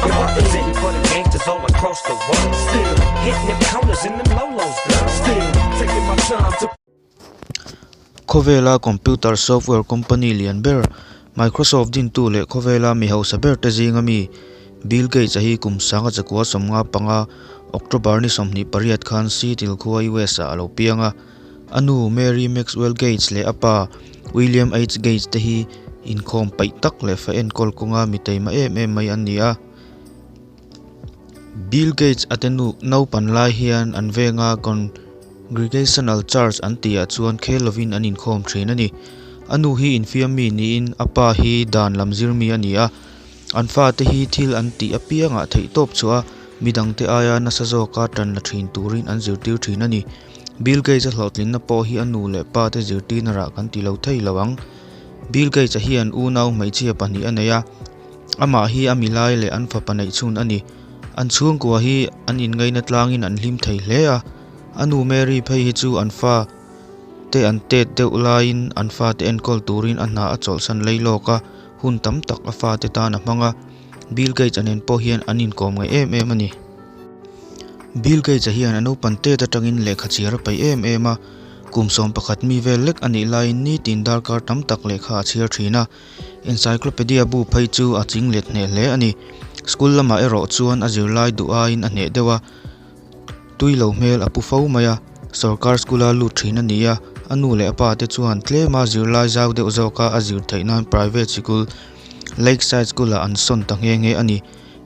I'm representing for the gangsters all across the world. Still hitting them corners and them lolos, girl. Still taking my time to. Khawvela computer software company lian ber Microsoft dintu leh khawvela mi hausa ber te zinga mi Bill Gates a hi kum sanga chakua 55 October ni 28 khan Seattle khua US ah a lo piang a. A nu Mary Maxwell Gates leh a pa William H Gates te hi inkhawm paih tak leh fa enkawl kawnga mi teima em em mai an ni a. Bill Gates a te nu naupan lai hian an venga Congregational Church an tihah chuan khel lovin an inkhawm thin a ni. A nu hi infiam mi niin a pa hi dan lam zir mi a ni a. An fate hi thil an tih apiangah theihtawp chhuah a, midangte aia nasa zawka tan la thin turin an zirtir thin a ni. Bill Gates a hlawhtlinna pawh hi a nu leh pa te zirtirna rah kan ti lo thei lo ang. Bill Gates a hian unau hmeichhia pahnih a nei a, amah hi a milai leh an fapa neih chhun a ni. An chhungkua hi an inngaina tlangin an hlim thei hle a, a nu Mary phei hi chu an fa te an tet deuh laiin an fate enkawl turin a hna a chawlhsan lei lawk a, hun tam tak a fate tan a hmang a. Bill Gates a nen pawh hian an inkawm ngaih em em a ni. Bill Gates a hian a naupan tet atangin lehkha chhiar a peih em em a, kum 11 mi vel lek a nih laiin nitin darkar tam tak lehkha a chhiar thin a, encyclopedia bu phei chu a ching let hneh hle a ni. School lamah erawh chuan a zirlai duh aiin a hneh deuh a, tui lo hmel a pu fo mai a, sorkar school a lut thin a ni a, a nu leh a pa te chuan tlema zirlai zau deuh zawka a zir theih nan private sikul Lakeside School ah an sawn ta nghe nghe a ni.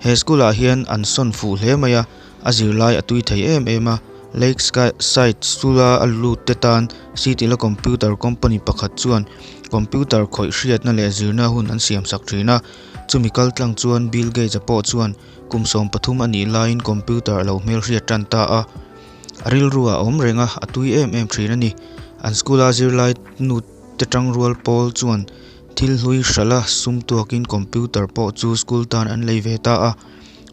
He school ah hian an sawn fuh hle mai a, a zirlai a tui thei em em a. Lakeside School a a lut te tan City-la computer company pakhat chuan computer khawih hriatna leh zirna hun an siam sak thin a. Chumi kal tlang chuan Bill Gates-a pawh chuan kum 13 a nih laiin computer a lo hmelhriat tan ta a. A rilru ah a awm reng a, a tui em em thin a ni. An school a zirlai nu te tangrual pawl chuan thil hlui hralh a sum tuakin computer pawh chu school tan an lei ve ta a.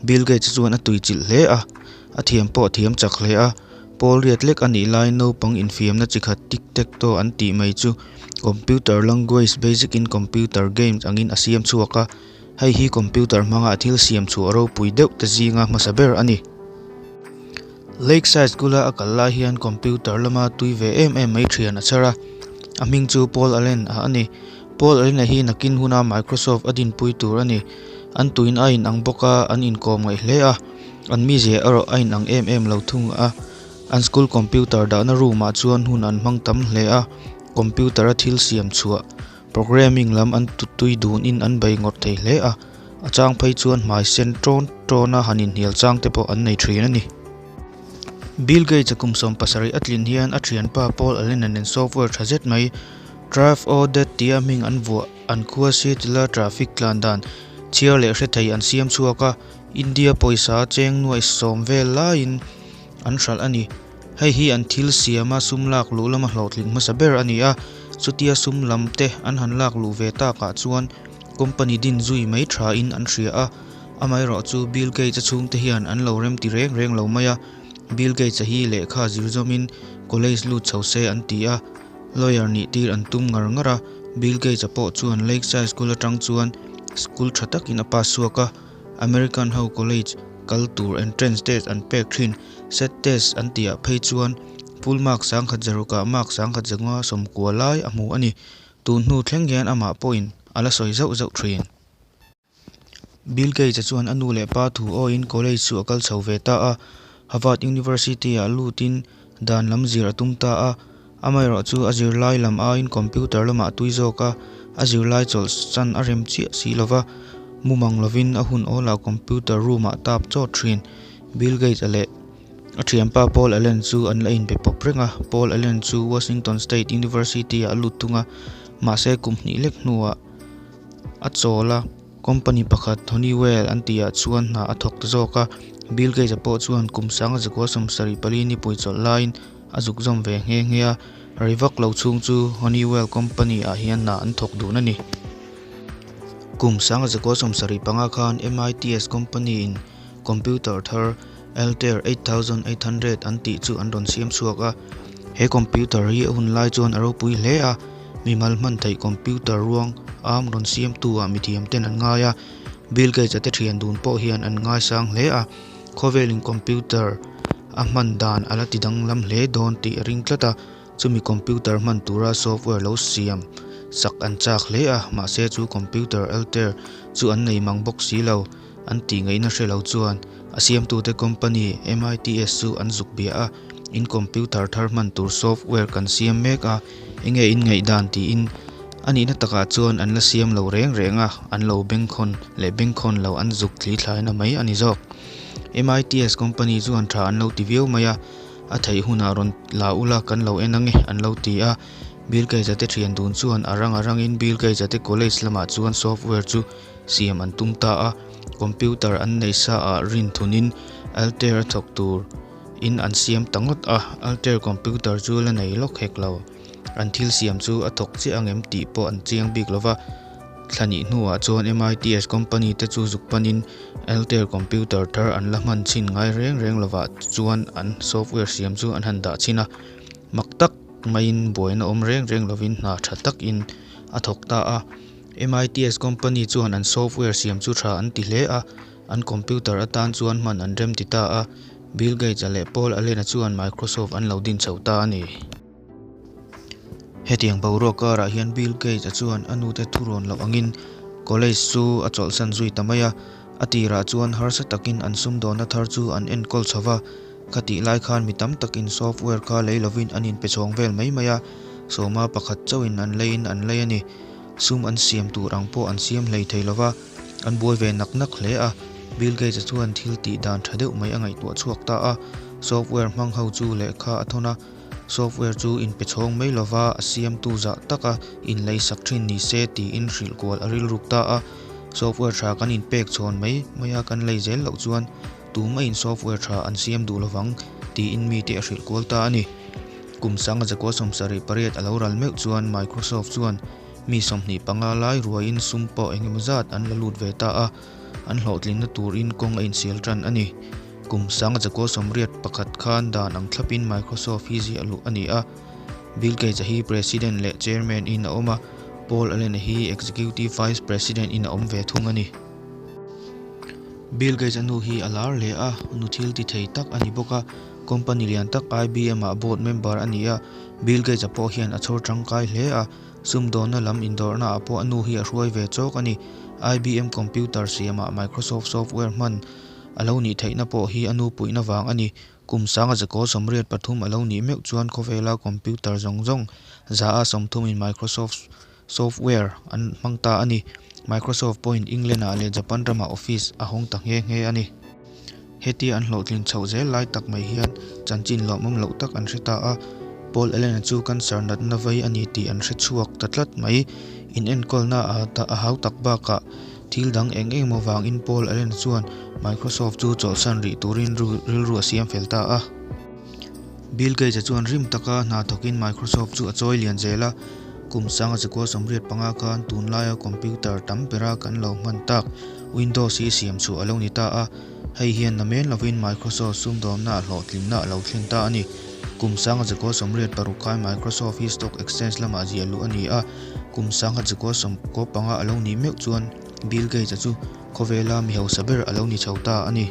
Bill Gates chuan a tui chilh hle a, a thiam pawh a thiam chak hle a. Pawl riat lek a nih laiin naupang infiamna chi khat tic tac toe an tih mai chu computer language basic in computer games angin a siam chhuak a. Hei hi computer hmanga a thil siam chhuah ropui deuh te zinga hmasa ber a ni. Lakeside School a a kal lai hian computer lama tui ve em em mai thian a chhar a, a hming chu Paul Allen a a ni. Paul Allen a hi nakin huna Microsoft a dinpui tur a ni. An tuin a inang bawk a, an inkawm ngaih hle a, an mizia erawh a inang em em lo thung a. An school computer dahna room ah chuan hun an hmang tam hle a, computer a thil siam chhuah programming lam an tui dunin an bei ngawt thei hle a, a chang phei chuan hmai sen tawn tawn a han inhnial chang te pawh an nei thin a ni. Bill Gates a kum 17 a tlin hian a thianpa Paul Allen a nen software tha zet mai Traf-O-Det tia hming an vuah an khua Seattle a traffic tlan dan chhiar leh hre thei an siam chhuak a, India pawisa cheng nuai 10 vel laiin an hralh a ni. Hei hi an thil siama sum lak luh lama hlawhtling hmasa ber a ni a, chutia sum lam te an han lak luh ve takah chuan company din zui mai thain an hria a. Amaherawh chu Bill Gates a chhungte hian an lo rem ti reng reng lo mai a, Bill Gates a hi lehkha zir zawmin college lut chho se an ti a, lawyer nih tir an tum ngar ngar a. Bill Gates a pawh chuan Lakeside School atang chuan school tha takin a pass chhuak a, American ho college kal tur entrance test an pek thin. Set test an tihah phei chuan full mark 160 ah mark 190 lai a hmu a ni. Tun hnu thleng hian amah pawhin a la sawi zauh zauh thin. Bill Gates a chuan a nu leh pa thu awiin college chu a kal chho ve ta a, Harvard University ah lutin dan lam zir a tum ta a. Amaherawh chu a zirlai lam aiin computer lamah a tui zawk a, a zirlai chawlhsan a rem chiah si lova, mumang lovin a hun awlah computer room ah tap chawt thin. Bill Gates a leh a thianpa Paul Allen chu an la inbe pawp reng a, Paul Allen chu Washington State University ah a lut thung a, mahse kum hnih lek hnuah a chawl a, company pakhat Honeywell an tihah chuan hna a thawk ta zawk a. Bill Gates a pawh chuan kum 1974 nipui chawlh laiin a zuk zawm ve nghe nghe a, rei vak lo chhung chu Honeywell company ah hian hna an thawk dun a ni. Kum 1975 khan MITS company in computer thar Altair 8800 an tih chu an rawn siam chhuak a. He computer hi a hun lai chuan a ropui hle a, mimal hman theih computer ruang am rawn siamtu ah mithiam ten an ngai a. Bill Gates-a te thian dun pawh hian an ngaisang hle a, khawvelin computer a hman dan a la ti danglam hle dawn tih a ring tlat a, chumi computer hman tura software lo siam sak an chak hle a, mahse chu computer Altair chu an nei mang bawk si lo. An tih ngaihna hre lo chuan a siamtute company MITS chu an zuk bia a, In computer thar hman tur software kan siam mek a, enge in ngaihdan tiin a nihna takah chuan an la siam lo reng reng a, an lo bengkhawn leh bengkhawn lo an zuk thli thlaina mai a ni zawk. MITS company chuan tha an lo ti viau mai a, a theih hunah rawn la ula kan lo en ange an lo ti a, Bill Gates-a te thian dun chuan a rang a rangin Bill Gates-a te college lamah chuan software chu siam an tum ta a, computer an nei sa ah rin thunin Altair a thawk tur in an siam ta ngawt a, Altair computer chu la nei lawk hek lo. An thil siam chu a thawk chiah angem tih pawh an chiang bik lo va, thla nih hnuah chuan MITS company te chu zuk panin Altair computer thar an la hman chhin ngai reng reng lovah chuan an software siam chu an han dah chhin a, mak tak maiin buaina awm reng reng lovin hna tha takin a thawk ta a. MITS company chuan an software siam chu tha an ti hle a, an computer atan chuan hman an rem ti ta a, Bill Gates-a leh Paul Allen-a chuan Microsoft an lo din chho ta a ni. Hetiang boruak karah hian Bill Gates-a chuan a nute thurawn loh angin college chu a chawlhsan zui ta mai a, a tirah chuan harsa takin an sumdawnna thar chu an enkawl chho va, Khatih lai khan mi tam takin software kha lei lovin an inpe chhawng vel mai mai a, sawma pakhat chauhin an leiin an lei a ni. Sum an siam tur ang pawh an siam hlei thei lova, an buai ve nak nak hle a. Bill Gates-a chuan thil tih dan tha deuh mai a ngaihtuah chhuak ta a, software hmang ho chu lehkha a thawn a, software chu inpe chhawng mai lova a siamtu zah taka inlei sak thin ni se tiin hrilh kual a rilruk ta a. Software tha kan inpek chhawn mai mai a kan lei zel loh chuan Tumaiin software tha an siam duh lovang tiin mite a hrilh kual ta a ni. Kum sanga zakua 78 a lo ral meuh chuan Microsoft chuan mi 25 lai ruaiin sum pawh engemaw zat an la lut ve ta a, an hlawhtlinna turin kawng a insial tan a ni. Kum sanga zakua 81 khan dan ang thlapin Microsoft hi ziah luh a ni a. Bill Gates-a hi President leh Chairman in a awm a, Paul Allen-a hi Executive Vice President in a awm ve thung a ni. Bill Gates a nu hi a lar hle a, nu thil ti thei tak a ni bawk a, company lian tak IBM ah board member a ni a, Bill Gates a pawh hian a chhawr tangkai hle a, sumdawnna lam indawrhna ah pawh a nu hi a hruai ve chawk a ni. IBM computer siamah Microsoft software hman a lo nih theihna pawh hi a nu puihna vang a ni. Kum 1983 a lo nih meuh chuan khawvela computer zawng zawng 130 in Microsoft Software an hmang ta a ni. Microsoft pawhin England-ah leh Japan ramah office a hawng ta nghe nghe a ni. Hetia an hlawhtlin chhoh zel lai tak mai hian chanchin lawmawm loh tak an hre ta a, Paul Allen-a chu cancer natna vei a ni tih an hre chhuak ta tlat mai. Inenkawlna a hau tak bakah thil dang eng eng emaw vangin Paul Allen-a chuan Microsoft chu chawlhsan rih turin rilru a siam fel ta a. Bill Gates-a chuan rim taka hna thawkin Microsoft chu a chawi lian zel a, kum 1985 khan tunlaia computer tam bera kan lo hman tak Windows hi siam chhuah a lo ni ta a, hei hian namen lovin Microsoft sumdawmna hlawhtlinna a lo thlen ta a ni. Kum 1986 khan Microsoft hi stock exchange lamah ziah luh a ni a, kum 1995 a lo nih meuh chuan Bill Gates-a chu khawvela mi hausa ber a lo ni chho ta a ni.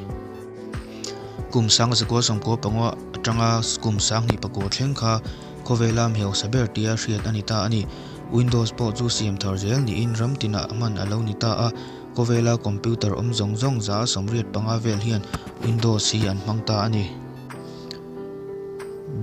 Kum 1995 atanga kum 2009 thleng kha khawvela mi hausa ber tia hriat a ni ta a ni. Windows pawh chu siam thar zel niin ram tinah hman a lo ni ta a, khawvela computer awm zawng zawng 85 vel hian Windows hi an hmang ta a ni.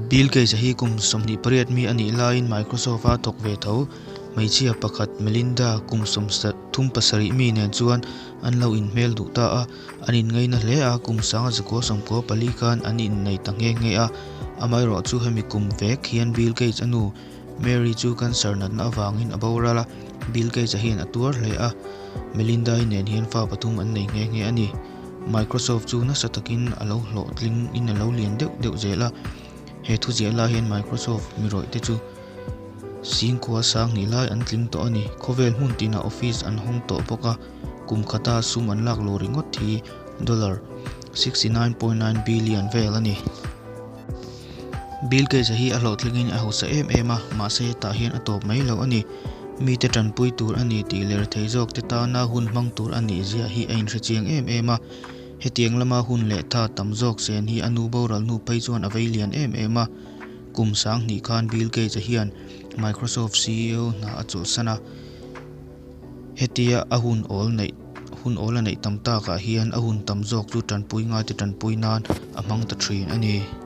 Bill Gates-a hi kum 28 mi a nih laiin Microsoft-a thawk ve tho. Hmeichhia pakhat Melinda kum 37 mi nen chuan an lo inhmel duh ta a, an inngaina hle a, kum 1994 khan an innei ta nghe nghe a. Amaherawh chu hemi kum vek hian Bill Gates a nu Mary chu cancer natna avangin a boral a, Bill Gates-a hian a tuar hle a, Melinda-i nen hian fa pathum an nei nghe nghe a ni. Microsoft chu nasa takin a lo hlawhtling in a lo lian deuh deuh zel a, he thuziah lai hian Microsoft mi rawih te chu Singkhua sang hnih lai an tling tawh a ni. Khawvel hmun tinah office an hawng tawh bawk a, kum khata sum an lak lo ringawt hi dollar 69.9 billion vel a ni. Bill Gates-a hi a hlawhtlingin a hausa em em a, mahse tah hian a tawp mai lo a ni. Mite tanpui tur a ni tih leh rethei zawk te tana hun hmang tur a nih zia hi a inhre chiang em em a. Hetiang lama hun leh tha tam zawk sen hi a nu boral hnu phei chuan a vei lian em em a. Kum sanghnih khan Bill Gates-a hian Microsoft ceo hna a chawlhsan a. Hetia a hun awl neih hun awl a neih tam takah hian a hun tam zawk chu tanpui ngaite tanpui nan a hmang ta thin a ni.